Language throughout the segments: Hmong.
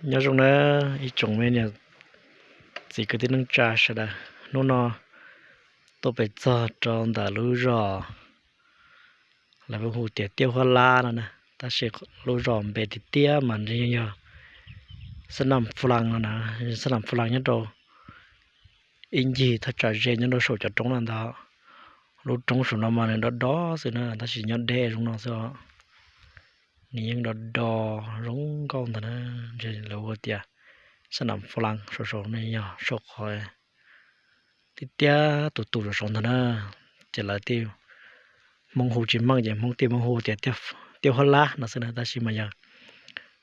Nyob zoo nawb ib tsoom me niam txiv kwv tij neej tsa sawv daws. Hnub no tuaj pem txog rau ntawm lub zos lawv hu tias Tiaj Huab Lab no na, tab sis lub zos npe tiag tiag mas nws yeej yog Xab Nam Phu Laas no na. Xab Nam Phu Laas nyob rau ib ncig thaj tsam ze nyob rau saum cov roob no ntag. Lub roob saum no mas nws do do xwb na, tab sis nyob deb zoo no xwb os. Nws yeej do do zoo nkauj ntag na. Ntshe lawv hu tias Xab Nam Phu Laas saum saum no yog saum qhov tiag tiag tus tus saum saud ntag na. Ces lawv thiaj, Hmoob hu tsis meej ces Hmoob thiaj Hmoob hu tias Tiaj Huab Lab no xwb na, tab sis mas yog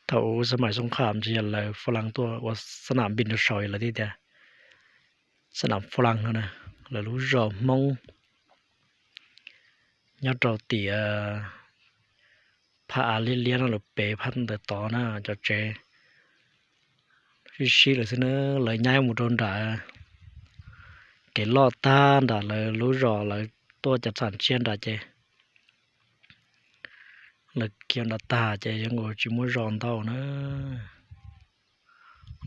thaum ub xab maim xoo qham ntshe yog lawv Phu Laas tuaj ua Xab Nam Npis rau saud lawv thiaj tias Xab Nam Phu Laas no na. Lawv lub zos Hmoob nyob rau tim phab av liab liab no lawm pem phab ntawm tod na, cov tsev sib sib lawm xwb na. Lawv nyaib mus rau nram kev loj tag nram lawv lub zos, lawv tuaj cov txham tsiab nram ces lawv khiav nram tag ces zoo nkaus tsis muaj zos ntau na.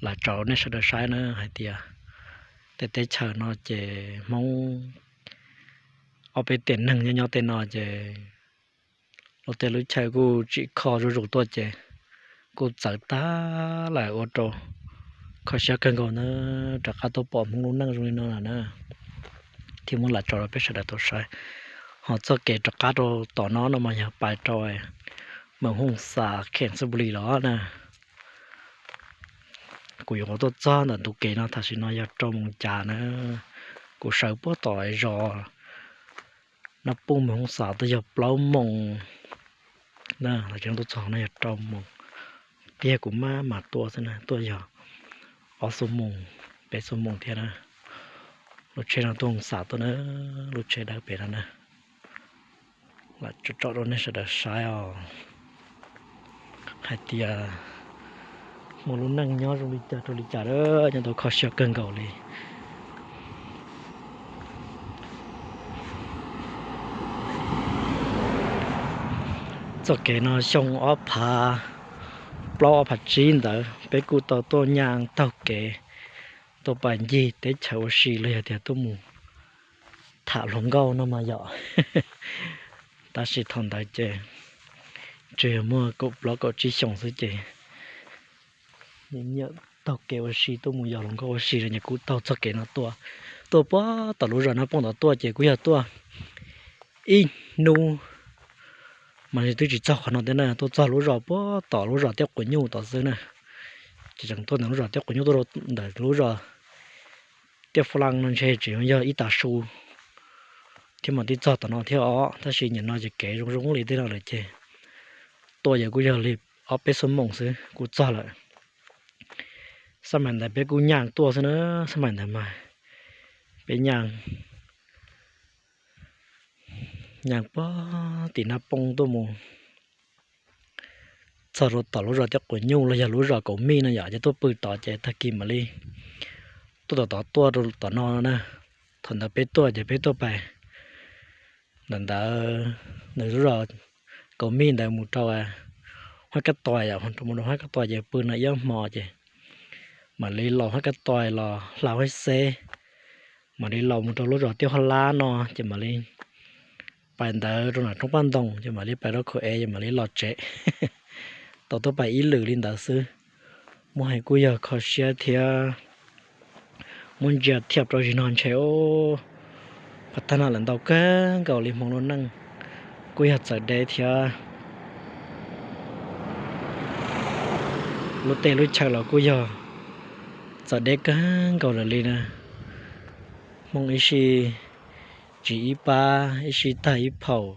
Lam tso nej sawv daws saib na hais tias tej teb chaws no ces Hmoob ob peb tiam neeg nyob nyob tej no ces luag tej lub chaw kuj tsim kho zuj zus tuaj ces kuj txawv tag lawm ua rau kho siab kawg nkaus na. Rov qab tuaj pom Hmoob lub neej zoo li no lawm na, thiaj muab lam tso rau peb sawv daws tau saib. Ho txoj kev rov qab rau tom no no mas yog pais rau Moos Hooj Xas kheem Xab Npus Lis los na. Kuv yuav tuaj txog ntawm tus kev no tam sim no yog rau moos cas na. Kuv sawv puag tom zos Nab Poob Moos Hooj Xas tuaj yog plaub moos na, los tseem tuaj txog no yog rau moos. Tiag kuv maj mam tuaj xwb na, tuaj yog ob xuab moos, peb xuab moos thiab na. Lub tsheb no tuaj Hooj Xas tuaj na, lub tsheb dawb pem no na. Lam tso tso rau nej sawv daws saib os, hais tias Hmoob lub neej nyob zoo li cas rau li cas, nyob tau kho siab kawg nkaus li. Txoj kev no xyoo ob phav plaub ob phav tsib ntawd peb kuj tau tuaj nyaj taug kev tuaj pais ncig teb chaws ua si los yog tias tuaj mus tham hluas nkauj no mas yom. Tab sis thaum ntawd ces tsuas yog muaj kaum plaub kaum tsib xyoos xwb ces nyiam taug kev ua si tuaj mus yos hluas nkauj ua si los ces kuj taug txoj kev no tuaj, tuaj puag tom lub zos Nab Poob tod tuaj ces kuj yog tuaj ib hnub mas twb tsis txog qhov no thiab na, tuaj txog lub zos puag tom lub zos Tiaj Quav Nyuj tod xwb na. Ces tseem tuaj ntawm lub zos Tiaj Quav Nyuj tuaj rau ntawm lub zos Tiaj Phu Laas no ntshe tseem yog ib tav su thiab mas twb txog tom no thiab os, tab sis nim no ces kev zoo zoo li tej no lawm ces tuaj ces kuj yog li ob peb xuab moos xwb kuj txog lawm. Xab maim ntawd peb kuj nyaj tuaj xwb na, xab maim ntawd mas peb nyaj, nyaj puag tim Nab Poob tuaj mus txog rau tom lub zos Tiaj Quav Nyuj los yog lub zos Kaum Mij no yom, ces tuaj pw tod ces tag kis mam li tuaj tom tod tuaj rau tom no na. Thaum ntawd peb tuaj ces peb tuaj pais ntawm ntawd, ntawm lub zos Kaum Mij ntawd mus rau Huab Kab Tais yom, mus rau Huab Kab Tais ces pw no ib hmo ces mam li los Huab Kab Tais los hla Huab Xeb, mam li los mus rau lub zos Tiaj Huab Lab no ces mam li pais ntawd rau nram roob Paj Ntoo ces mam li pais rau Khauv Ev ces mam li los tsev. Tau tuaj pais ib lwm li ntawd xwb, muab hais kuj yog kho siab thiab muab ntsia thiaj rau zim no ntshe pov tag no lawm ntau kawg nkaus li Hmoob lub neej, kuj yog txawv deb thiab. Lub teb lub chaw los kuj yog txawv deb kawg nkaus lawm li na. Hmoob ib sij tsiv ib pab, ib sij tag ib phaum,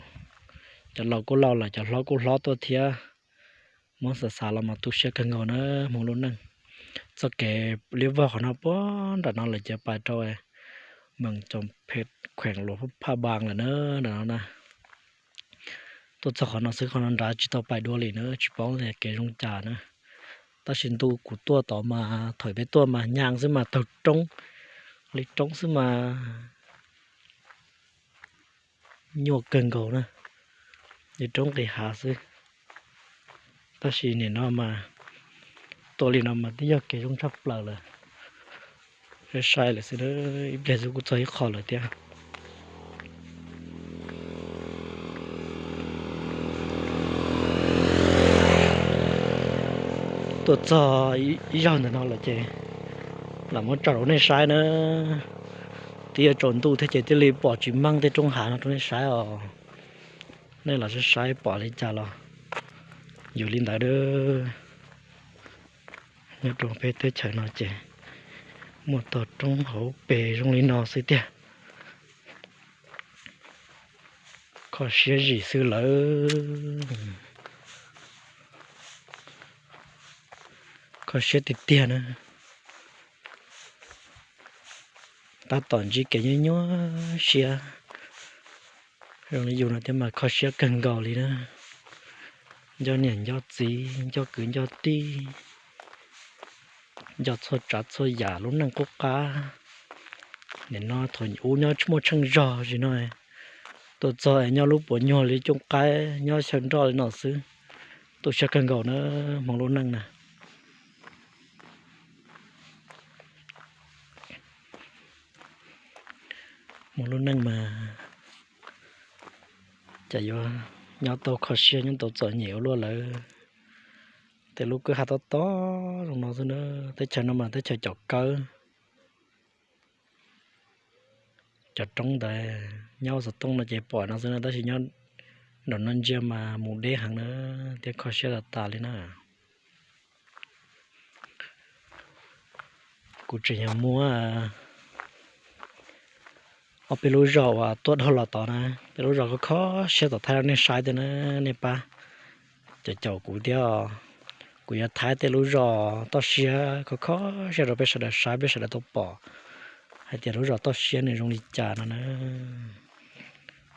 cov laus kuj laus lawm, cov hlob kuj hlob tuaj thiab. Muab xav xav los mas tu siab kawg nkaus na Hmoob lub neej. Txoj kev liab vog qhov no puag nram no lawm ces pais rau Mees Coom Phem, kheem Luas Phaj Npas lawm na, nram no na. Tuaj txog qhov no xwb, qhov no nrad tsis tau pais dua li na, tsis paub tias kev zoo cas na. Tab sis ntu kuv tuaj tod mas thaum peb tuaj mas nyaj xwb mas taug roob, li roob xwb mas nyuaj kawg nkaus na, li roob nqis hav xwb. Tab sis nim no mas Tuaj li no mas twb yog kev zoo tshaj plaws lawm. Saib saib lawm xwb, ib pliag xwb kuj txog ib qho lawm thiab. Tuaj txog ib zaug ntawm no lawm ces lam muab tso rau nej saib na. Twb yuav tsaus ntuj thiab ces thiaj li pom tsis meej tej roob hav no rau nej saib os. Nej los saib saib pom li cas los yus li ntawd. Nyob rau peb teb chaws no ces muaj tog roob hauv pes zoo li no xwb tiag. Kho siab zim xwb lawm. Kho siab tiag tiag na. Tab tom ntsib kev nyuaj nyuaj siab zoo li yus no thiab mas kho siab kawg nkaus li na. Nco niam nco txiv, nco kwv nco tij, nco txhua tsav txhua yam lub neej qub qab. Nim no thaum ub nyob muaj tsheej zog zim no, tuaj txog es nyob lub puas nyuag li cooj qaib nyob xyaw nroj li no xwb. Tu siab kawg nkaus na, hmoov lub neej na. Hmoov lub neej mas cas yuav nyob tau kho siab nyob tau txom nyem ua luaj lawm. Tej lub kwj ha tob tob zoo no xwb na, teb chaws no mas teb chaws caum kawb. Cov roob ntawd nyob xov tooj no ces pom no xwb na, tab sis nyob nraum no ntsia mas mus deb heev na, thiab kho siab tas tas li na. Kuv tseem yog muab ob peb lub zos uas tuaj dhau los tod na, peb lub zos kho kho siab tod thaij rau nej saib thiab na, nej pab caum caum kuv thiab. Kuv yuav thaij tej lub zos toj siab kho kho siab rau peb sawv daws saib, peb sawv daws tau pom hais tias lub zos toj siab nws zoo li cas no na.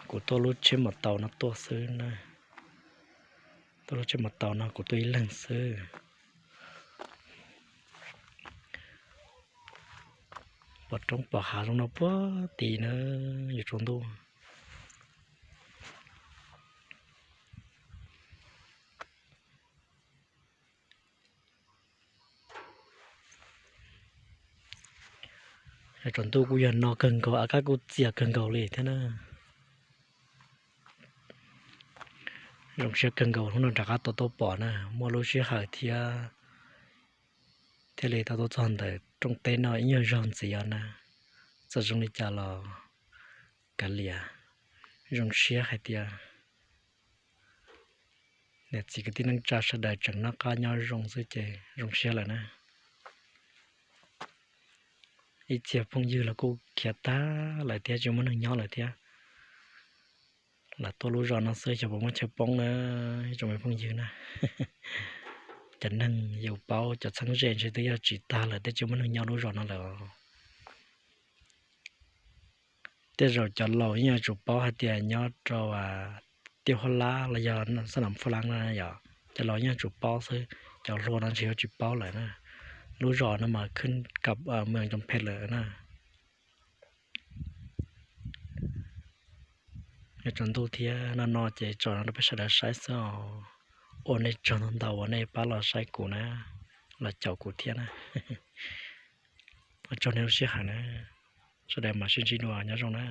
Kuv tuaj lub tsheb maus taus no tuaj xwb na. Tuaj lub tsheb maus taus no kuv tuaj ib leeg xwb. Pom roob pom hav zoo no puag tid na, yuav tsaus ntuj. Yuav tsaus ntuj kuj yog no kawg nkaus, a kab kuj txias kawg nkaus li thiab na. Zoo siab kawg nkaus hnub no rov qab tau tuaj pom na, muaj lub sij hawm thiab thiaj li tau tuaj txog ntawm rooj teb no ib nyuag zaug ntxiv os na. Txawm zoo li cas los kav liam, zoo siab hais tias niam txiv kwv tij neej tsa sawv daws tseem noj qab nyob zoo xwb ces zoo siab lawm na. Ib txhia phooj ywg los kuj khiav tag lawm thiab, tsis muaj neeg nyob lawm thiab. Lam tuaj lub zos no xwb xyov puas muaj chaw poob na, ib tsoom me phooj ywg na. Cov neeg yus paub cov txheeb ze ntshe twb yog tsis tag lawm thiab, tsis muaj neeg nyob lub zos no lawm. Tej zaum cov laus yeej yuav tsum paub hais tias nyob rau Tiaj Huab Lab los yog Xab Nam Phu Laab no yom, cov laus yeej yuav tsum paub xwb, cov hluas no ntshe yuav tsis paub lawm na. Lub zos no mas khwb kab moos Coom Phem lawm na. Yuav tsaus ntuj thiab no no ces tso no rau peb sawv daws saib xwb os. Ua nej tsaug ntau ntau uas nej pab los saib kuv na, los caum kuv thiab na. Ua tsaug nej lub sij hawm na. Sawv daws mam sib ntsib dua, nyob zoo na.